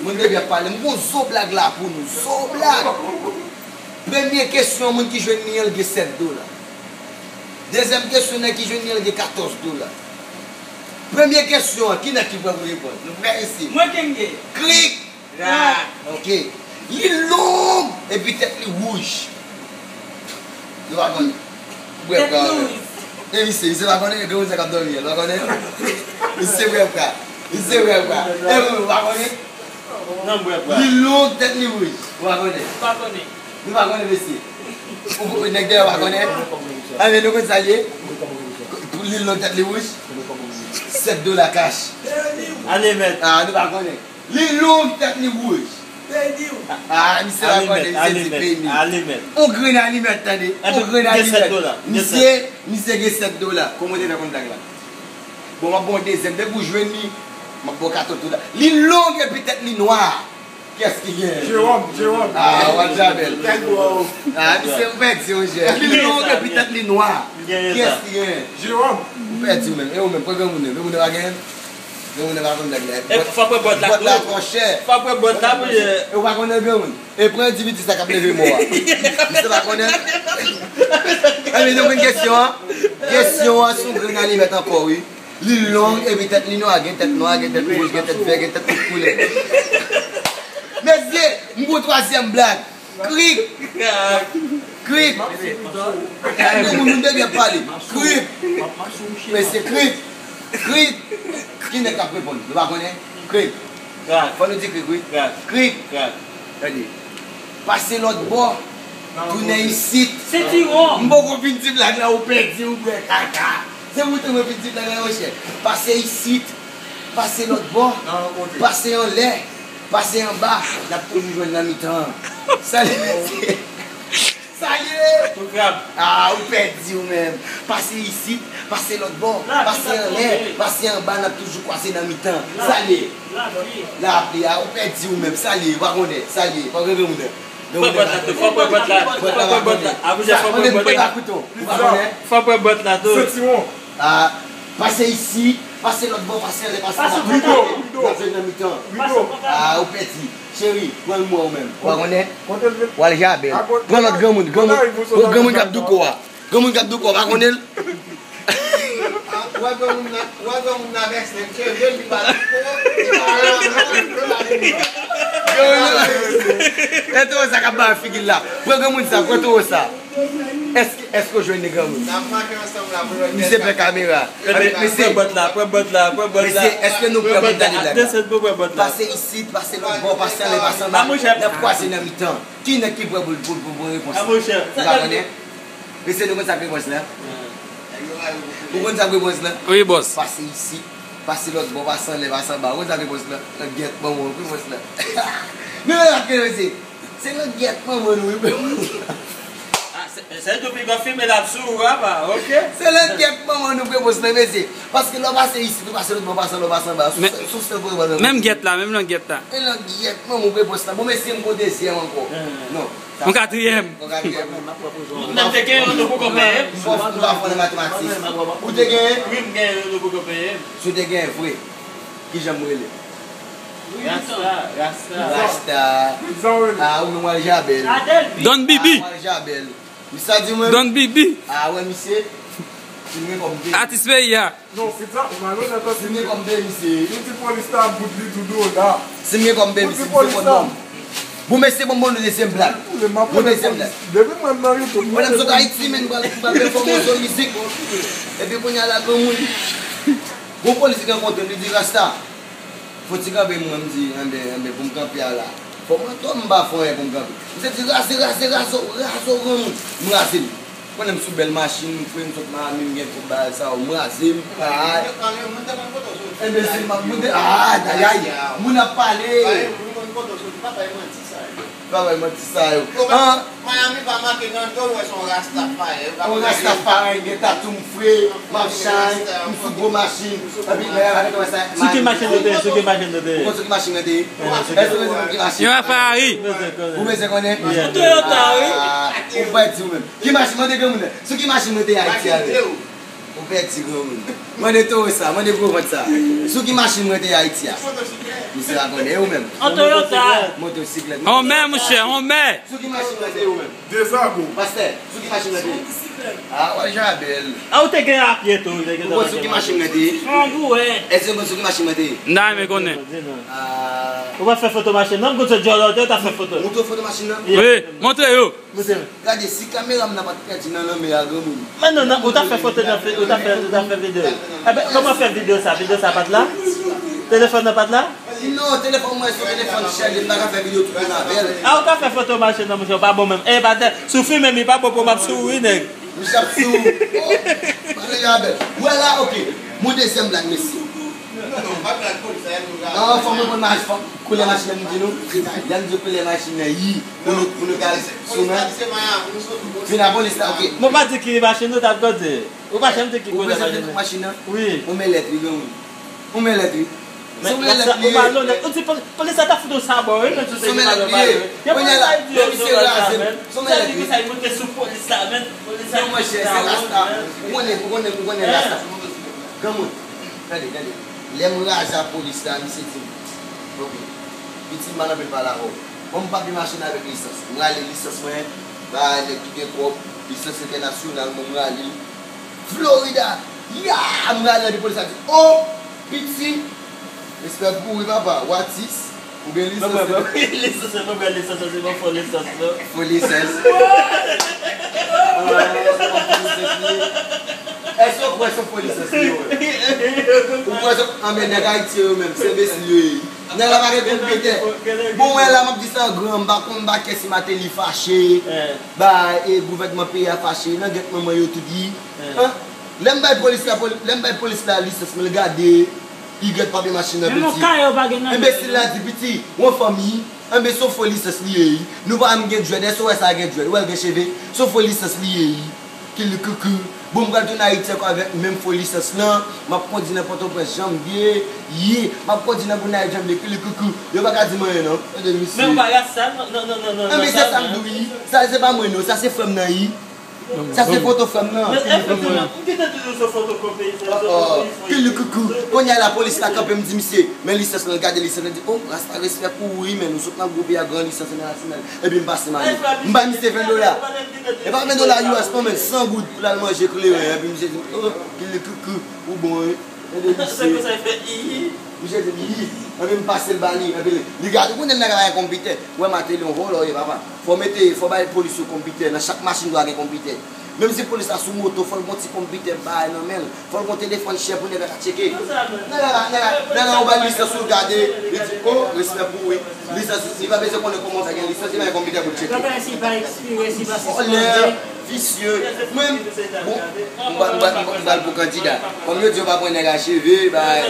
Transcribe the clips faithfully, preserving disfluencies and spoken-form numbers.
Moun debyen ap pale. M gon zo blag la pou nou. Zo blag. Premye kesyon, moun ki jwenn li an, l gen sèt dola. Dezyèm kesyon, nèg ki jwenn li an, l gen katòz dola. Premye kesyon an, ki nèg ki prè pou reponn? Nou prè, mesye? Mwen, Kenge. Krik! Rak! Ok. Li long, epi tèt li wouj. Nou pa konnen. Bwè pra. Tèt li wouj. E misye, misye pa konnen, granmoun sa k ap dòmi an, nou pa konnen? Misye bwè pra. Misye bwè pra. E ou, ou pa konnen? Non, m bwè pra. Li long, tèt li wouj. Ou pa konnen? Pa konnen. Nou pa konnen, mesye. Ou, ou, nèg dèyè pa konnen? Anben, nou konn sa l ye? Li long, tèt li wouj? Sèt dola kach. Alimèt. Ah, nou pa konnen. Li long, tèt li wouj. Ah, misye pa konnen, misye di peyi li. Alimèt. On grenn alimèt, tande. On grenn alimèt. Misye, misye gen sèt dola. Kòman w te fè konn blag la? Bon, m ap ba w dezyèm. Depi w jwenn li, m ap ba w katòz dola. Li long epi tèt li nwa. Kiyès ki genyen? Jewòm, Jewòm. Ah, w ap di a bèl. Tèt nwa. Ah, misye, ou pèdi, monchè. Li long epi tèt li nwa. Kiyès ki genyen? Jewòm. Ou pèdi ou menm. E ou menm, pran granmoun nan. Granmoun nan pa genyen? Granmoun nan pa konn blag la. E fò pran bòt la tou. Bòt la twò chè. Fò pran bòt la pou... E ou pa konnen granmoun? E pran endividi sa k ap leve mò a. Misye pa konnen? Anben, nou konn kesyon an? Kesyon an sou grenn alimèt ankò, wi. Li long, epi tèt li nwa, gen tèt nwa, gen tèt wouj, gen tèt vè, gen tèt tout koulè. Mesye, m gon twazyèm blag. Krik! Krik! Moun, moun debyen ap pale. Krik! Mesye, krik! Krik! Ki nèg k ap reponn? Nou pa konnen? Krik! Krak. Fò nou di krik, wi. Krak. Krik! Krak. Tande. Pase lòt bò, tounen isit. Sentiwon. M poko fin di blag la, ou pèdi, ou bwè kaka. Se pou te mwen fin di blag la, monchè. Pase isit, pase lòt bò, pase anlè, pase anba, n ap toujou jwenn nan mitan an. Salye, mesye. Salye. Tou krab. Ah, ou pèdi ou menm. Pase isit, pase lòt bò, pase anlè, pase anba, n ap toujou kwaze nan mitan. Salye. Lapli a, ou pèdi ou menm. Salye, ou pa konnen. Salye, pa konnen moun nan. Fò pran bòt la tou, fò pran bòt la, fò pran bòt la. Akoute, fò pran bòt la. Fò pran bòt la tou. Sentiwon. Ah, pase isit, pase lòt bò, pase anlè, pase anba. Rido, rido. N ap jwenn nan mitan. Rido. Ah, ou pèdi. Cheri, pran l mwen ou menm. Ou pa konnen? W al jabèl. Pran lòt granmoun, granmoun, granmoun k ap douko a. Granmoun k ap douko a, pa konnen l? Wè granmoun nan, wè granmoun nan vèsè, cheve li pa douko, li pa ravan, li pa vini. Granmoun nan, e towo sa k ap bay figi l la. Pran granmoun sa, pran towo sa. Èske, èske w jwenn li granmoun? N ap make ansanm la pou lòt. Misye pè kamera. Mesye, pran bòt la, pran bòt la, pran bòt la. Mesye, èske nou prè pou n tande blag la? Desann pou pran bòt la. Pase isit, pase lòt bò, pase anlè, pase anba. N ap kwaze nan mitan. Ki nèg ki prè pou, pou, pou, pou repons la? Nou pa konnen? Mesye, nou konn sa k repons la? Ou konn sa k repons la? Wi, bòs. Pase isit, pase lòt bò, pase anlè, pase anba. Ou konn sa k repons la? Langyèt manman w k repons la. Nou menm ap kre mesye. Se langyèt manman nou wi, repons la. Ah, se, se tou piga fime l ap sou ou, apa, ok? Se langyèt manman nou k repons la, mesye. Paske lè w pase isit, ou pase lòt bò, pase anlè, pase anba. Sou, sou sèl pou repons la. Menm gyèt la, menm langyèt la. E langyèt manman w k repons la. Bon, mesye, m gon dezyèm ankò. Non. Yon katriyèm. Yon katriyèm. Mwen te gen youn, nou poko peye m. M pa fò nan matematik. Ou te gen? Wi, m gen youn, nou poko peye m. Si w te gen vre, kijan m rele? Rasta, Rasta. Rasta. Ah, ou menm w al jabèl. Don Bibi. Ah, w al jabèl. Misye di mwen. Don Bibi. Ah, wè, misye. Si m gen kòb m peye. Atis peyi a. Non, Fritz la, ou malonèt, an. Si m gen kòb m peye misye. Li di polis la bout li tou dou la. Si m gen kòb m peye misye, misye pran non m. Bon, mesye, bon, bon, nou dezyèm blag. Bon, dezyèm blag. Depi mwen nan YouTube, mwen sot Ayiti, men m pral, m pral pèfòme yon sou mizik. Epi kounye a la, granmoun. Gon polis rankontre m, li di, Rasta, fò w ti kanpe mwen, m di, enben, enben, pou m kanpe a la. Fò mwen tou, m pa fè anyen pou m kanpe. Misye di, raze, raze, raze w, raze w, granmoun. M raze l. Konnen m sou bèl machin, m fre, m sot Miami, m gen tout bagay sa yo, m raze, m pa. Enbesil, m ap moute, ah, ayayay, moun ap pale. Pa bay manti sa yo. Miami pa make nan do, wè se yon Rastafari. Yon Rastafari, gen tatou, m fre, m ap chay, m sou gwo machin. Epi, men, avèk wè sa. Sou ki machin nou te ye? Sou ki machin nou te ye? Ou konn sou ki machin mwen te ye? Èske ou bezwen konn ki machin? Yon Rastafari. Ou bezwen konnen? Yon Toyota, wi. Ah, ou pèdi ou menm. Ki machin mwen te, granmoun? Sou ki machin mwen te ye Ayiti avè? Ou pèdi, granmoun. Mande toro sa, mande gwo vant sa. Sou ki machin mwen te ye Ayiti a? Misye pa konnen, e ou menm? An Toyota. Motosiklèt. Honda, monchè, Honda. Sou ki machin mwen te ye ou menm? Dezago. Pastè, sou ki machin mwen te ye? Ah, w al jan bèl. Ah, ou te gen apye tou, ou te gen. Ou konn sou ki machin mwen te ye? Kangou, wè. Èske ou konn sou ki machin mwen te ye? M ta renmen konnen. Ah. Ou pa fè foto machin nan, m konn se djòl ou te, ou ta fè foto. Montre foto machin nan. Wi, montre yo. Gade, si kamera m nan pa t pèdi nan lanmè a, granmoun. Men non, non, ou ta fè foto nan fi-, ou ta fè, ou ta fè videyo. Enben, kòman fè videyo sa? Videyo sa pa t la? Telefòn nan pa t la? Non, telefòn mwen se yon telefòn chèlbè, m pa ka fè videyo tout moun avè l. Ah, ou ka fè foto machin nan, monchè, ou pa bon menm. E, pa tè, si w filme m, li pa bon pou m ap sou ou, wi, nèg. Misye ap sou ou. Oh, pale yo avè l. Ou wè la, ok. Mon dezyèm blag, mesye. Non, non, pa blag polis la, nou la. Non, fò mwen konn mach-, fò koulè machin nan, m di nou. Lè m di koulè machin nan, yi, pou nou, pou nou ka sou men. Vin a polis la, ok. Mwen pa di ki machin ou t ap kondui. Ou pa janm di ki koulè machin nan. Ou prezante tout machin nan? Wi. Ou men lèt, wi, granmoun. Ou men lèt, wi. Sou men lèt li ye. Ou malonèt. Ou di poli-, polis la ta fout ou sabò, wi, men sou se malonèt. Kounye a la, lè misye raze m, sou men lèt li. Sa li monte sou polis la, men polis la. Non, monchè, se rasta. Ou konnen, ou konnen, ou konnen rasta. Granmoun, tande, tande. Lè m raze a polis la, misye di m, ok, piti, m pa nan anpil pale avè w. Ban m papye machin avèk lisans. M rale lisans mwen, ba nèg ki gen kòb, lisans entènasyonal, mwen m rale. Florida! Ya! M rale, epi polis la di, "Oh! Piti! Respè pou ou, wi, papa. Watis, ou gen lisans." Mwen, mwen, mwen, lisans, mwen, mwen, lisans, se pa fo lisans, non? Fo lisans. Ah, se pa fo lisans, non. Èske w kwè se fo lisans li ye, wè? Ou kwè se, ah, men nèg Ayiti yo menm, se enbesil yo ye. Nèg la pa gen konpitè. Bon, wè la, m ap di sa gran, m pa konn, m pa kè si Martelly fache, ba, e gouvènman peyi a fache, nan gèt manman yo tout yi. An? Lè m bay polis la, poli-, lè m bay polis la lisans, men l gade, li gèt papye machin nan, piti. Enbesil la di, "Piti, ou anfòm, wi." Enben, se yon fo lisans li ye, wi. Nou pa menm gen djwèd, èske w wè sa gen djwèd? Ou wè l gen cheve? Se yon fo lisans li ye, wi. Kilikuku. Bon, m pral tounen Ayiti ankò avèk menm fo lisans lan. M ap kondi nan Pòtoprens, janvye. Yi, m ap kondi nan Gonayiv, janvye. Kilikuku. Yo pa ka di m anyen, non. Tande, misye. Men ou pa rasta, non, non, non, non, non. Enben, se sa m di w, wi. Sa, se pa mwen, non. Sa, se frè m nan, wi. Sa, se foto frè m nan. Men, efektivman, m gentan toujou sou foto kopi, sou foto kopi. Kilikuku. Kounye a la, polis la kanpe, m di misye, men lisans lan, l gade lisans lan, li di, "Oh, rasta, respè pou ou, wi, men nou sot nan gwo peyi a, gran lisans entènasyonal." Epi m pase m ale. M bay misye ven dola. E pa ven dola U S non, men san goud pou l al manje kleren. Epi misye di, "Oh, kilikuku, ou bon, wi." Tande misye. Misye di, "Yi." Epi m pase l ba li. Epi li gade, ou konnen nèg la pa gen konpitè. Ou wè Martelly yon vòlò ye, papa. Fò mete, fò bay polis yo konpitè. Nan chak machin dwa gen konpitè. Menm si polis la sou moto, fò l gon ti konpitè bay nan men l. Fò l gon telefòn chè pou nèg la ka tcheke. Nèg la, nèg la, nèg la, ou bay lisans ou l gade, li di, "Oh, respè pou ou, wi." Lisans, li pa bezwen konnen kòman w fè gen lisans, li pa gen konpitè pou l tcheke. Gade si pa ekspire, si pa sispann. Vòlè, visye. Mwen, bon, m pral, m pral, m pral pou kandida. Kòm yo di yo pa pran nèg a cheve, bay,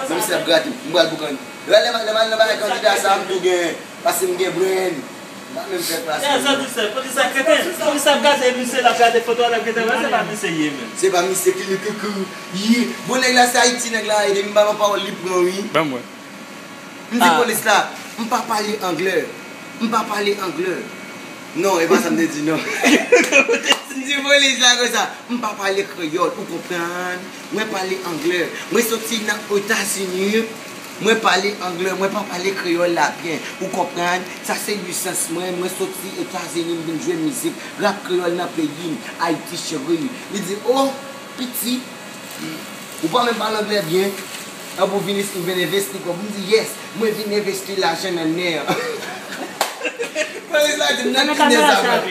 menm si l ap grate m, m pral pou kandida. Lè, lè, lè m al nan bagay kandida sa, m tou gen, paske m gen brenn. M pa menm fè plas. Sa di se, polis la kreten. Polis la ap gade misye, l ap gade foto a, l ap gade, wè, se pa misye ye menm. Se pa misye ki li kuku. Yi, bon nèg la se Ayiti nèg la ye, depi m ba l yon pawòl li pran wi. Ban m wè. M di polis la, m pa pale anglè. M pa pale anglè. Non, e pa sa m te di non. M di polis la konsa, m pa pale kreyòl, ou konprann? Mwen pale anglè. Mwen soti nan Etazini. Mwen pale anglè, mwen pa pale kreyòl la byen. Ou konprann? Sa se lisans mwen. Mwen soti Etazini, m vin jwe mizik rap kreyòl nan peyi m, Ayiti cheri. Li di, "Oh, piti, ou pa menm pale anglè byen. An pou vin isit, ou vin envesti kòb." M di, "Yes, mwen vin envesti lajan nan nè an." Polis la di m, "Nan ki nè sa, frè?"